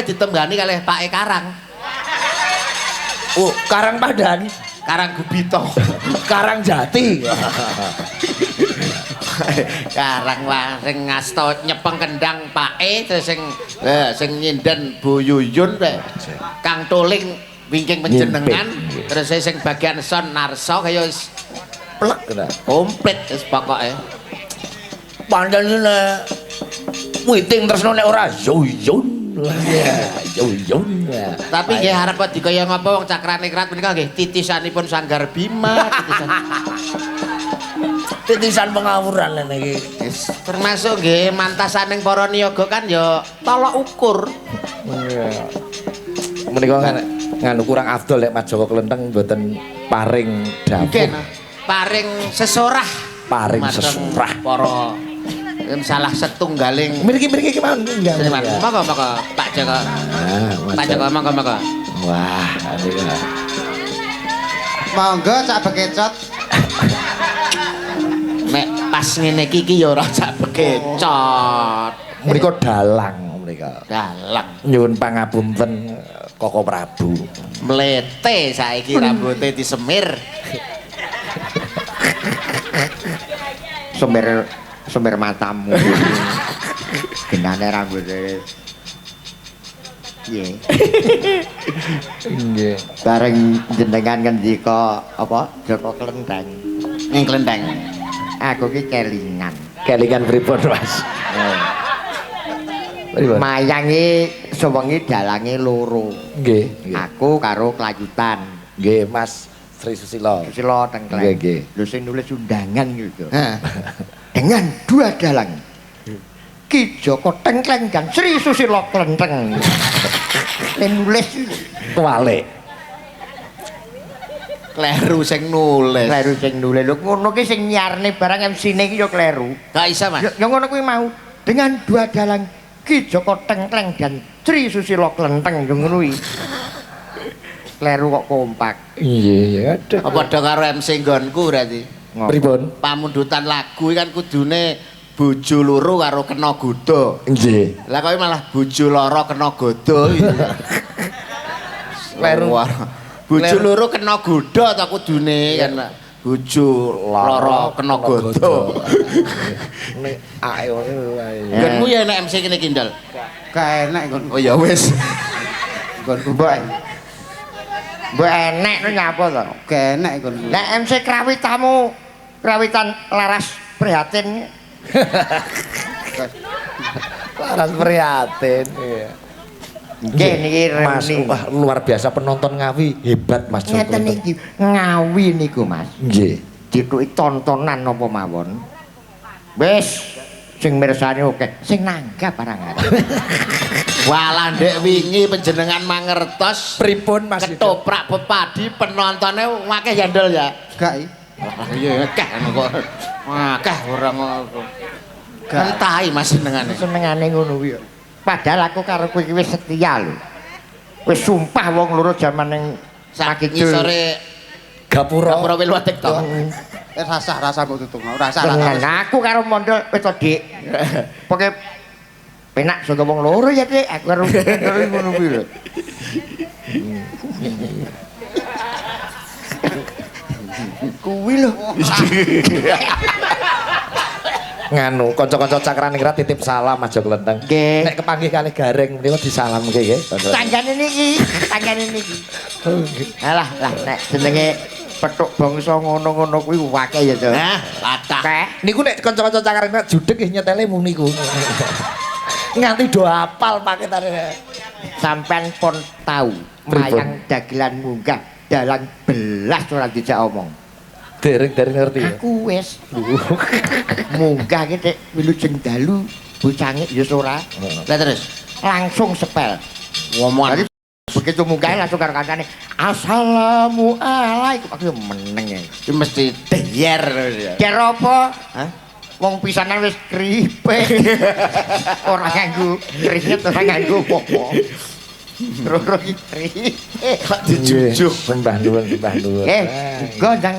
Ditembangi kalih Pak E Karang. Oh, Karang Padan, Karang Gubito. Karang Jati. Karang wah sing ngasta nyepeng kendang Pak E terus sing sing nyinden Bu Yuyun Kang Tuling wingking panjenengan terus sing bagian son Narso kaya wis plek komplit wis pokoke. Pancen nek witing tresno nek ora yuyun. Yuyun. Tapi nggih arep dikaya ngapa wong Cakraningrat menika nggih titisanipun Sanggar Bima, titisan. Titisan pengawuran ngene iki. Termasuk nggih mantasaning para niyaga kan ya tolok ukur. Iya. Menika kan nganu kurang afdol nek Mas Joko Klenteng mboten paring dawuh. Paring sesorah. Paring sesorah. Para salah setunggaling. Mriki-mriki iki mawon. Monggo monggo Pak Joko. Pak Joko monggo monggo. Wah, niku. Monggo Cak Bekecot. Nek pas ngene iki iki ya ora Cak Bekecot. Menika dalang menika. Dalang. Nyuwun pangapunten Koko Prabu. Mlete saiki rambuté disemir. Semir semir matamu. Genane rambute. Piye? Nggih. Bareng jenengan ngendika apa Joko Klenteng. Ning Klenteng. Aku ki kelingan. Kelingan pripun, Mas? Pripun? Mayange sewengi dalange loro. Nggih. Aku karo Klayutan. Nggih, Mas Sri Susilo. Susilo Tengkleng. Nggih, nggih. Lho sing nulis undangan gitu. Heeh. Dengan dua dalang. Ki Joko Tengkleng dan Sri Susilo Klenteng. Sing nulis kuwalik. Kleru sing nulis. Kleru sing nulis. Lho ngono ki sing nyiarne barang MC-ne iki ya kleru. Gak iso, Mas. Ya ngono kuwi mau. Dengan dua dalang Ki Joko Tengkleng dan Sri Susilo Klenteng yo ngono kuwi. Kleru kok kompak. Iya, iya. Apa padha karo MC nggonku berarti? Pripun? Pamundutan lagu kan kudune bojo loro karo kena godha. Nggih. Lah kok malah bojo loro kena godha iki. Kleru. Bojo loro kena godha ta kudune kan. Bojo loro kena godha. Nek ae ngono wae. Nggonmu ya enek MC kene Kindal. Gak enek nggonku. Oh ya wis. Nggonku mbok. Mbok enek no nyapa to? Gak enek nggonku. Nek MC krawitamu krawitan Laras Prihatin. Laras Prihatin. Iya. Nggih niki Mas, wah luar biasa penonton Ngawi hebat Mas Joko. Ngeten iki Ngawi niku Mas. Nggih. Dituki tontonan napa mawon. Wis sing mirsani akeh, sing nanggap barang arep. Walah ndek wingi panjenengan mangertos pripun Mas ketoprak pepadi penontone akeh ya ndol ya. Gak iki. Iya akeh kok. Akeh ora ngono. Entai Mas senengane. Senengane ngono kuwi. Padahal aku karo kowe iki wis setia lho. Wis sumpah wong loro jaman ning sakit sore Gapura. Gapura Wilwatik to. Rasah rasa mbok tutungno, rasah. Aku karo mondol wis to, Dik. Pokoke penak saka wong loro ya, Dik. Aku karo ngono kuwi lho. Kuwi lho. Nganu kanca-kanca Cakraningrat titip salam Mas Joko Klenteng. Nggih. Nek kepanggih kalih Gareng menika disalamke nggih. Tanggane niki, tanggane niki. Alah, lah nek jenenge petuk bangsa ngono-ngono kuwi akeh ya to. Hah, kathah. Niku nek kanca-kanca Cakraningrat judeg nggih nyetele mung niku. Nganti do apal paketane. Sampean pun tau mayang dagelan munggah dalang belas ora dijak omong. Dereng-dereng ngerti ya. Aku wis munggah ki nek wilujeng dalu bocange ya ora. Lah terus langsung sepel. Ngomongan. Begitu munggah langsung karo kancane assalamualaikum. Aku meneng ya. Iki mesti deyer ya. Der apa? Hah? Wong pisanan wis kripik. Ora nganggo keringet, ora nganggo apa-apa. Roro iki kripik. Kok dijujuk. Sembah nuwun, sembah nuwun. Nggo ndang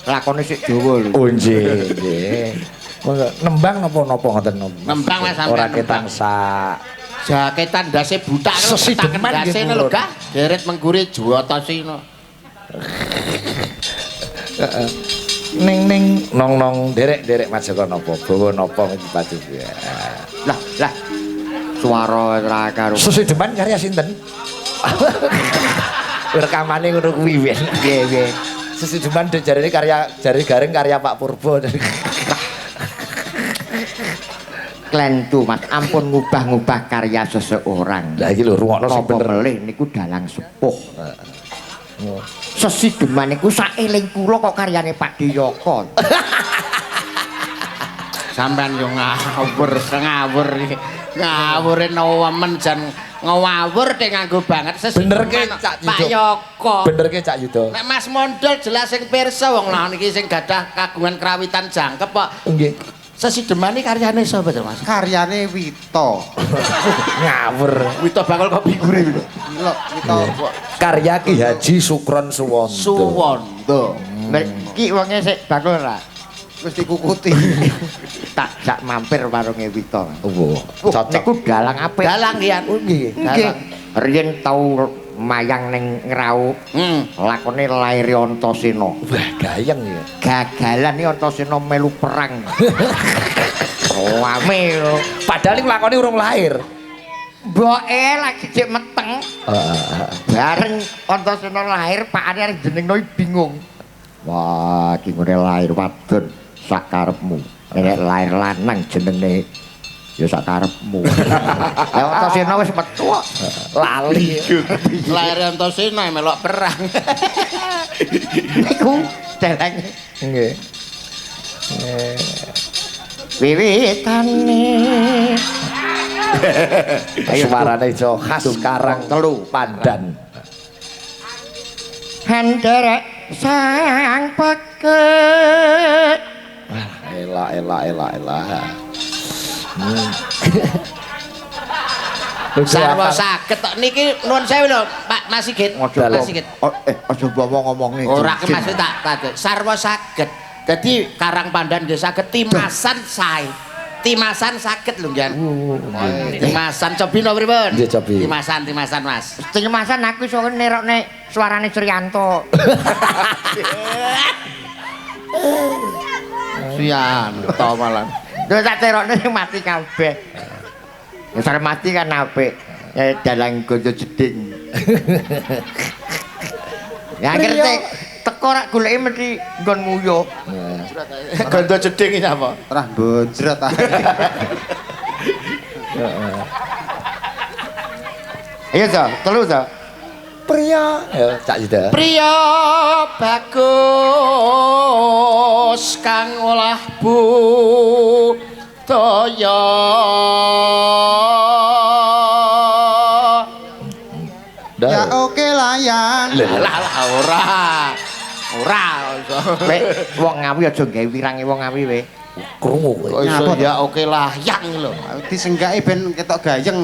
lakone sik Jawa lho. Oh nggih, nggih. Monggo nembang napa-napa ngoten napa. Nembang Mas sampean. Ora ketang sak. Jaketan ndase butak lho, Sesideman ndase nggih, lho, purun. Gah. Geret mengguri Juwata-sina. Ning ning nong nong derek-derek Majaka napa bawa napa iki Pak. Lah, lah. Suara ora karo. Sesideman karya sinten? Rekamane ngono kuwi ben. Nggih, nggih. Sesideman jarene karya jare Gareng karya Pak Purbo. Klentu Mas, ampun ngubah-ngubah karya seseorang. Lah iki lho rungokno sing Napa bener. melih niku dalang sepuh. Sesideman niku saeling kula kok karyane Pak Diyoko. Sampean yo ngawur, ngawur iki. Ngawure nemen jan ngawur te nganggo banget sesideman. Bener ke, Cak Pak Yudo? Yoko. Bener ke Cak Yudo? Nek Mas Mondol jelas sing pirsa wong lah niki sing gadah kagungan krawitan jangkep kok. Nggih. Sesideman iki karyane sapa to, Mas? Karyane Wito. Ngawur. Wito bakal kopi gurih. Lho, Wito kok Karya Ki Haji Sukron Suwondo. Suwondo. Ki wonge sik bakul ora? wis dikukuti. Tak jak mampir warunge Wito. Oh, cocok. Niku dalang apik. Dalang riyan. Oh nggih. Nggih. Riyen tau mayang ning Ngrau. Lakone laire Antasena. Wah, gayeng ya. Gagalan iki Antasena melu perang. Rame lho. Padahal iku lakone urung lahir. Mboke lagi jek meteng. Heeh. Bareng Antasena lahir, pakane arep jenengno bingung. Wah, iki ngene lahir wadon sak karepmu. Nek lahir lanang jenenge ya sak karepmu. Lah Antasena wis metu kok. Lali. Lahir Antasena melok perang. Niku dalange Nggih. wiwitane. Suarane iso khas Karang Telu. Pandan. Handerek sang pekek. Elak elak elak elak. Sarwa saged tok niki nuwun sewu lho Pak Mas Sigit. Mas Sigit. Aja ngomong-ngomongi. Ora ke Mas tak tak. Sarwa saged. Dadi Karang Pandan nggih saged timasan sae. Timasan saged lho nggih. Timasan cobi no pripun? Nggih, cobi. Timasan timasan Mas. Timasan aku iso nerokne suarane Suryanto. Suryanto malah. Lho tak terokne sing mati kabeh. Ya sare mati kan apik. Ya dalang gondo jeding. Ya akhirnya teko rak goleki mesti nggon nguyuh. Gondo jeding iki apa? Terah bonjrot ae. Ayo to, telu to. Pria. Ya, Cak Yuda. Priya bagus kang olah budaya. Ya oke layang. Lah lah ora. Ora iso. Kowe wong Ngawi aja gawe wirange wong Ngawi we. Krungu kowe. Kok iso ya oke layang lho. Disenggaki ben ketok gayeng.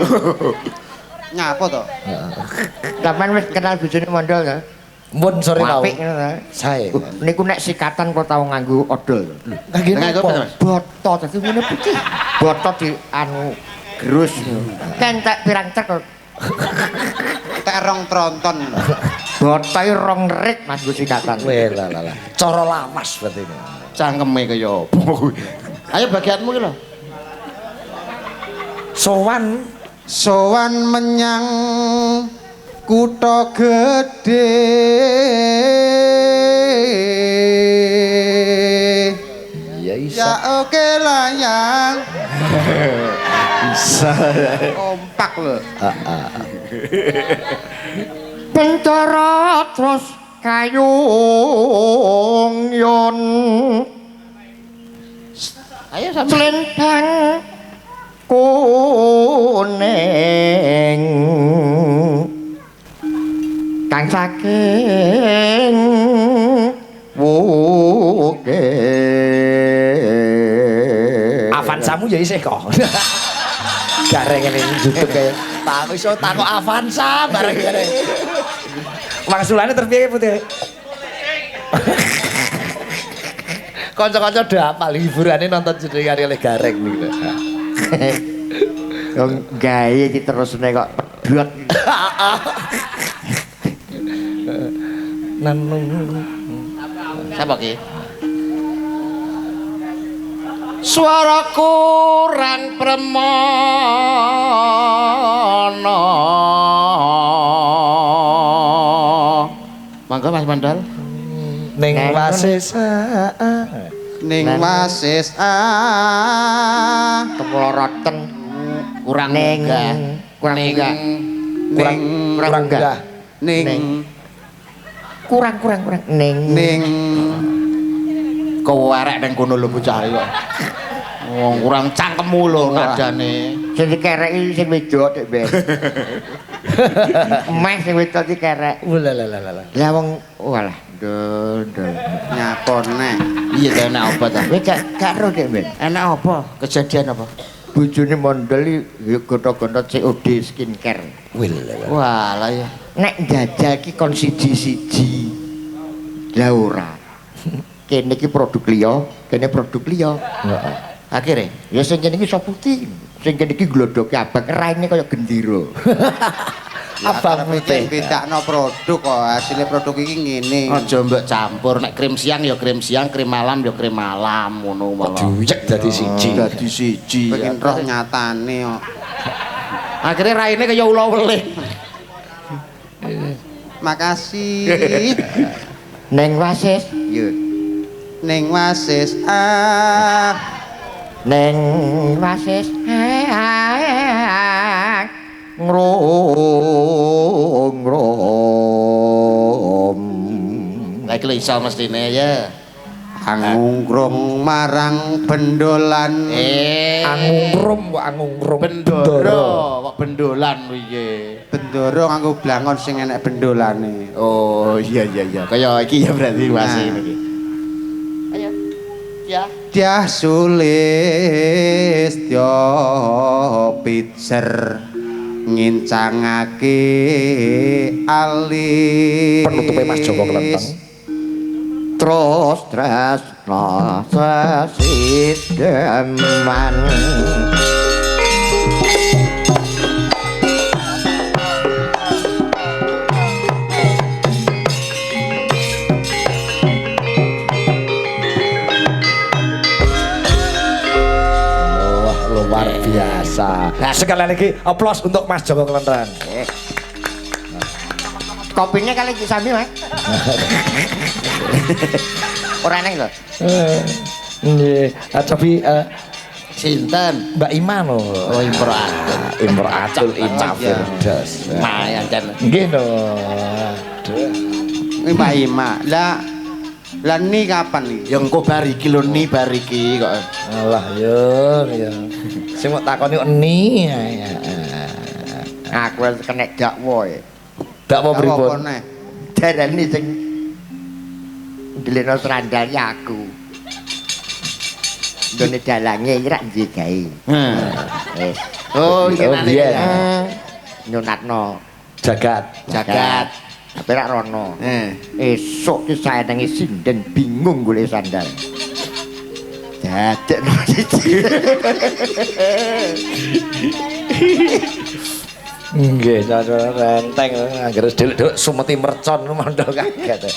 Nyapa to? Sampeyan wis kenal bojone Mondol to? Mun sore tau. Apik ngono to. Sae. Niku nek sikatan kok tau nganggo odol. Nganggo Nganggo apa? apa, Mas? Boto dadi ngene putih. Boto di anu gerus. Kentek pirang trek kok. Tek rong tronton. Boto i rong rit Mas nggo sikatan. Weh lah lah lah. Cara lawas berarti ini. Cangkeme kaya apa kuwi. Ayo bagianmu iki lho. Sowan Sowan menyang kutha gedhe. Ya iso. Ya oke layang. Bisa. Kompak lho. Heeh. Bentara terus kayung yon. Ayo sampe. Slentang kuning kang saking wuke. Avanzamu ya isih kok. Gareng ngene YouTube kae. Tak iso takok Avanza bareng gareng. Wangsulane terpiye Putih? Kanca-kanca do hafal hiburane nonton jenengane oleh Gareng niku. Wong gawe iki terusne kok pedhot. Nanung. Sapa ki? Suara kurang premana. Mangga Mas Mandal. Ning wasesa. Ning wasesa. Kemloroten kurang ning munggah. Kurang munggah. Kurang Kurang munggah. Ning kurang kurang kurang ning ning kowe arek ning kono lho bocah kok. Wong kurang cangkemmu lho nadane. Sing dikerek iki sing wedok dik ben. Meh sing wedok dikerek. Walalalala. Lah wong walah ndol ndol. Nyapon neh. Iya ta enak apa ta? Kowe gak ro dik ben. Enak apa? Kejadian apa? Bojone mondol iki gonta-gonta COD skincare. Walah ya. Nek njajal ki kon siji-siji. Lah ora. Kene iki produk liya, kene produk liya. Heeh. Akhire ya sing kene iki sop putih, sing kene iki glodhoke abang, raine kaya gendera. Abang putih. Bedakno produk kok, hasilnya produk iki ngene. Aja mbok campur, nek krim siang ya krim siang, krim malam ya krim malam ngono malah. Diuyek dadi siji. Dadi siji. Pengen roh nyatane kok. Akhire raine kaya ula welih. Makasih. Neng wasis, yo. Neng wasis ah. Neng wasis ngrom ngrom. Lah iki lho iso mestine ya. Angungkrung marang bendolan. Angungrum kok angungrum. Bendoro kok bendolan piye? Bendoro nganggo blangon sing enek bendolane. Oh iya iya iya. Kaya iki ya berarti wasi iki. Ayo. Ya. Dyah sulis dya pijer ngincangake alis. Penutupe Mas Joko Klenteng. Terus tresna sesideman. Wah, luar biasa. Sekali lagi aplaus untuk Mas Joko Klenteng. Kopinya kali sami, Mas. Ora neng lho. Nggih, tapi sinten? Mbak Ima lho. Oh, Imroatul. Imroatul Ima Firdaus. Mayan jan. Nggih lho. Aduh. Mbak Ima. Lah lah ni kapan iki? Ya engko bar iki lho ni bar iki kok. Alah yo ya. Sing mok takoni eni. Aku kena dakwa e. Dakwa pripun? Darane sing ndelekno srandal ya aku. Nggone dalange iki rak duwe gawe. Wis. Oh, iki iya. Nyunatno jagat. Jagat. Tapi rak rono. Esuk ki saenenge sinden bingung golek sandal. Dadekno siji. Nggih, cara renteng anggere dhelik-dhelik sumeti mercon mondok kaget.